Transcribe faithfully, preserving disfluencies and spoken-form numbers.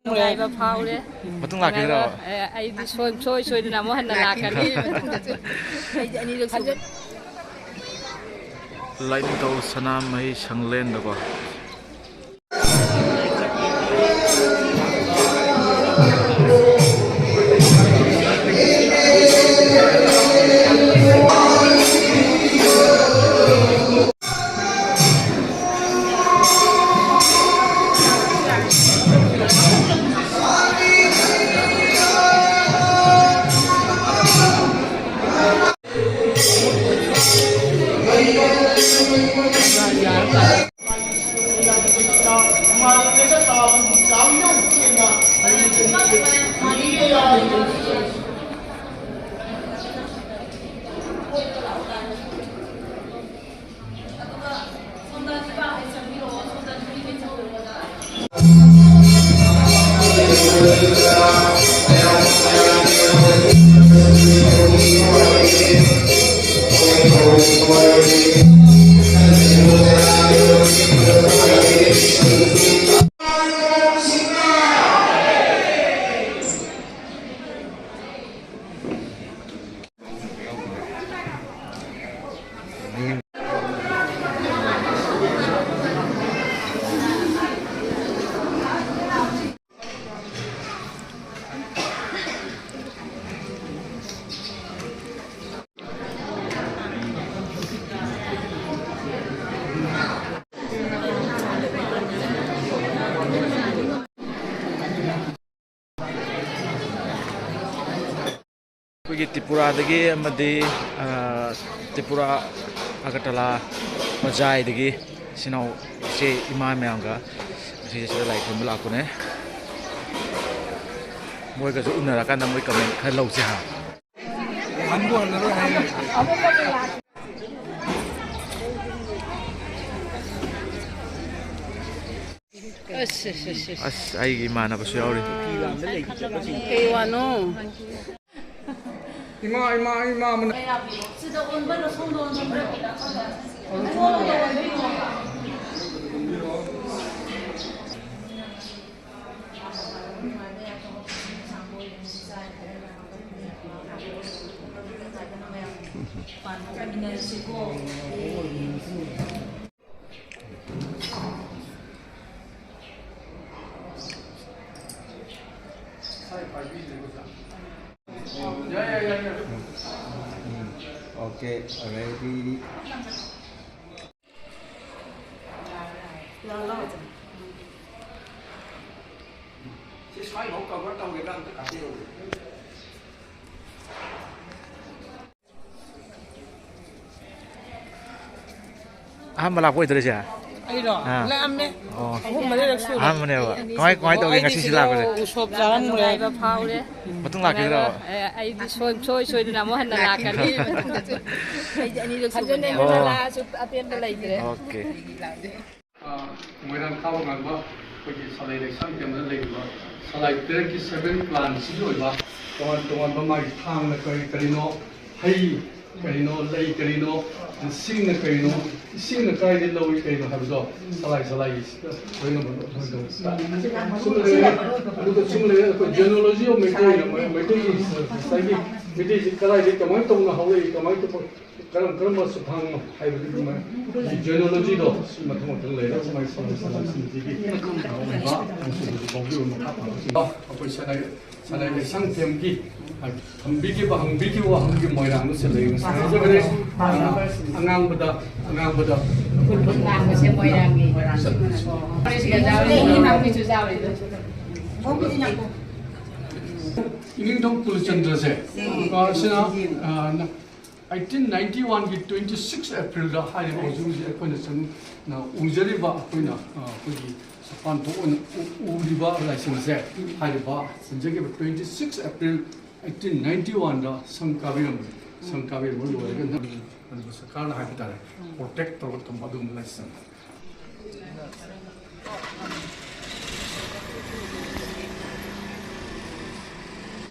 ꯅꯨꯡꯉꯥꯏꯕ ꯐꯥꯎꯔꯦ꯫ ꯃꯇꯨꯡ ꯂꯥꯛꯈꯤꯗ꯭ꯔꯣ? ꯅꯨꯡꯉꯥꯏꯕ, ꯑꯦ, ꯑꯩꯗꯤ ꯁꯣꯏ-, ꯁꯣꯏ ꯁꯣꯏꯗꯅ ꯑꯃꯨꯛ ꯍꯟꯅ ꯂꯥꯛꯀꯅꯤ꯫ ꯑꯩꯗꯤ ꯑꯅꯤꯔꯛ ꯁꯨꯕ꯫ ꯂꯥꯏꯅꯤꯡꯊꯧ ꯁꯅꯥꯃꯍꯤ ꯁꯪꯂꯦꯟꯗꯀꯣ꯫ ꯑꯩꯈꯣꯏꯒꯤ ꯇ꯭ꯔꯤꯄꯨꯔꯥꯗꯒꯤ ꯑꯃꯗꯤ, ꯑ, ꯇ꯭ꯔꯤꯄꯨꯔꯥ ꯑꯒꯔꯇꯂꯥ ꯍꯣꯖꯥꯏꯗꯒꯤ ꯏꯆꯤꯟ ꯏꯅꯥꯎ ꯏꯆꯦ ꯏꯃꯥ ꯃꯌꯥꯝꯒ ꯉꯁꯤꯁꯦ ꯁꯤꯗ ꯂꯥꯏ ꯈꯨꯔꯨꯝꯕ ꯂꯥꯛꯄꯅꯦ꯫ ꯃꯣꯏꯒꯁꯨ ꯎꯅꯔꯀꯥꯟꯗ ꯃꯣꯏ ꯀꯃꯦꯟ ꯈꯔ ꯂꯧꯁꯦ ꯍꯥ꯫ ꯍꯟꯕꯨ ꯍꯜꯂꯔꯣꯏ ꯍꯥꯏ꯫ ꯑꯁ, ꯑꯁ, ꯑꯁ, ꯑꯁ꯫ ꯑꯁ, ꯑꯩꯒꯤ ꯏꯃꯥꯟꯅꯕꯁꯨ ꯌꯥꯎꯔꯤ꯫ ꯀꯩ ꯋꯥꯅꯣ? ꯏꯃꯥ, ꯏꯃꯥ, ꯏꯃꯥ, ꯃꯅꯥ-, ꯁꯤꯗ ꯑꯣꯟꯕꯔꯣ, ꯁꯣꯝꯗ ꯑꯣꯟꯕꯔꯣ? ꯑꯣꯟꯕꯤꯔꯣ꯫ Okay, ready. ꯁꯤ ꯁ꯭ꯋꯥꯏꯐꯥꯎ cover ꯇꯧꯒꯦꯗ ꯑꯝꯇ ꯀꯥꯞꯄꯤꯔꯛꯎ꯫ ꯑꯍꯥꯟꯕ ꯂꯥꯛꯄ ꯑꯣꯏꯗꯣꯏꯔꯤꯁꯦ? ꯑꯩꯔꯣ? ꯑꯥ꯫ ꯂꯥꯛꯑꯝꯃꯦ꯫ ꯑꯣ꯫ ꯑꯍꯨꯝ ꯃꯔꯤꯔꯛ ꯁꯨꯔꯦ꯫ ꯑꯍꯥꯟꯕꯅꯦꯕ꯫ ꯀꯃꯥꯏ, ꯀꯃꯥꯏ ꯇꯧꯒꯦ? ꯑꯩꯗꯤ ꯉꯁꯤꯁꯤ ꯁꯤꯗ ꯂꯥꯛꯄꯁꯦ? ꯎꯁꯣꯞ ꯆꯥꯔꯝꯃꯨꯔꯦ꯫ ꯅꯨꯡꯉꯥꯏꯕ ꯐꯥꯎꯔꯦ꯫ ꯃꯇꯨꯡ ꯂꯥꯛꯈꯤꯗ꯭ꯔꯣ? ꯑꯦ, ꯑꯩꯗꯤ ꯁꯣꯏ-, ꯁꯣꯏ ꯁꯣꯏꯗꯅ ꯑꯃꯨꯛ ꯍꯟꯅ ꯂꯥꯛꯀꯅꯤ꯫ ꯑꯩꯗꯤ ꯑꯅꯤꯔꯛ ꯁꯨꯕꯅꯦ꯫ ꯐꯖꯅ ꯑꯣ꯫ ꯂꯥꯛꯑꯁꯨ ꯑꯄꯦꯟꯕ ꯂꯩꯇ꯭ꯔꯦ꯫ Okay꯫ ꯑ, ꯃꯣꯏꯔꯥꯡ ꯊꯥꯕ ꯉꯥꯟꯕ ꯑꯩꯈꯣꯏꯒꯤ ꯁꯂꯥꯏ ꯂꯩꯁꯥꯡꯊꯦꯝꯗ ꯂꯩꯔꯤꯕ ꯁꯂꯥꯏ ꯄꯦꯔꯦꯠꯀꯤ seven clanꯁꯤꯒꯤ ꯑꯣꯏꯕ ꯇꯣꯉꯥꯟ ꯇꯣꯉꯥꯟꯕ ꯃꯥꯒꯤ ꯊꯥꯡꯅ ꯀꯔꯤ ꯀꯔꯤꯅꯣ, ꯍꯩ ꯀꯔꯤꯅꯣ, ꯂꯩ ꯀꯔꯤꯅꯣ, ꯁꯤꯡꯅ ꯀꯔꯤꯅꯣ, ꯏꯁꯤꯡꯅ ꯀꯗꯥꯏꯗꯒꯤ ꯂꯧꯏ ꯀꯔꯤꯅꯣ ꯍꯥꯏꯕꯗꯣ ꯁꯂꯥꯏ ꯁꯂꯥꯏꯒꯤꯁꯤꯗ ꯂꯣꯏꯅꯃꯛ ꯑꯗꯨꯒ ꯁꯨꯝ ꯂꯩꯔꯦ, ꯑꯗꯨꯒ ꯁꯨꯝ ꯂꯩꯔꯦ, ꯑꯩꯈꯣꯏ genealogy of ꯃꯩꯇꯩ, ꯃꯩꯇꯩꯒꯤ ꯉꯁꯥꯏꯒꯤ ꯃꯩꯇꯩꯁꯤ ꯀꯗꯥꯏꯗꯒꯤ ꯀꯃꯥꯏꯅ ꯇꯧꯅ ꯍꯧꯔꯛꯏ, ꯀꯃꯥꯏꯅ ꯇꯧꯕ ꯀꯔꯝ ꯀꯔꯝꯕ ꯁꯨꯊꯥꯡꯅꯣ ꯍꯥꯏꯕꯗꯨꯒꯤ ꯃ-, ꯒꯤ genealogyꯗꯣ ꯁꯤ ꯃꯊꯪ ꯃꯊꯪ ꯂꯩꯔꯒ ꯃꯥꯒꯤ ꯁꯂꯥꯏ ꯁꯂꯥꯏꯁꯤꯡꯁꯤꯒꯤ ꯑꯣꯏꯕ ꯑꯃꯁꯨꯡ ꯍꯧꯖꯤꯛ ꯐꯥꯎꯒꯤ ꯑꯣꯏꯕ ꯃꯈꯥ ꯇꯥꯕꯁꯤꯡ ꯑꯩꯈꯣꯏ ꯁꯂꯥꯏ, ꯁꯂꯥꯏ ꯂꯩꯁꯥꯡꯊꯦꯝꯒꯤ ꯍꯪꯕꯤꯈꯤꯕ, ꯍꯪꯕꯤꯈꯤꯕ ꯋꯥꯍꯪꯒꯤ ꯃꯣꯏꯔꯥꯡꯗ ꯁꯂꯥꯏ ꯉꯁꯥꯏ ꯍꯥꯏꯖꯕꯅꯦ꯫ ꯑ, ꯑꯉꯥꯡꯕꯗ, ꯑꯉꯥꯡꯕꯗ ꯉꯥꯡꯕꯁꯦ ꯃꯣꯏꯔꯥꯡꯒꯤ꯫ ꯁꯤꯒ ꯌꯥꯎꯔꯤ, ꯏꯅꯥꯎꯄꯤꯁꯨ ꯌꯥꯎꯔꯤ꯫ ꯏꯅꯤꯡꯊꯧ ꯀꯨꯂꯆꯟꯗ꯭ꯔꯁꯦ, ꯑ, ꯁꯤꯅ, ꯑ, eighteen ninety oneꯒꯤ twenty six Aprilꯗ ꯍꯥꯏꯔꯤꯕ ꯍꯧꯖꯤꯛ ꯍꯧꯖꯤꯛ ꯑꯩꯈꯣꯏꯅ ꯆꯪ-, ꯅ ꯎꯖꯔꯤꯕ ꯑꯩꯈꯣꯏꯅ, ꯑ, ꯑꯩꯈꯣꯏꯒꯤ ꯁꯄꯥꯟ ꯊꯣꯛ ꯑꯣꯏꯅ ꯎ-, ꯎꯔꯤꯕ ꯂꯥꯏꯁꯪꯁꯦ ꯍꯥꯏꯔꯤꯕ ꯆꯟꯖꯈꯤꯕ twenty six April eighteen ninety oneꯗ ꯁꯪ ꯀꯥꯕꯤꯔꯝꯕꯅꯤ꯫ ꯁꯪ ꯀꯥꯕꯤꯔꯝꯕ ꯂꯣꯏꯔꯒ ꯃꯅꯤꯄꯨꯔ ꯁꯔꯀꯥꯔꯅ ꯍꯥꯏꯕ ꯇꯥꯔꯦ, protect ꯇꯧꯔꯒ ꯊꯝꯕ ꯑꯗꯨꯒꯨꯝꯕ ꯂꯥꯏꯁꯪ꯫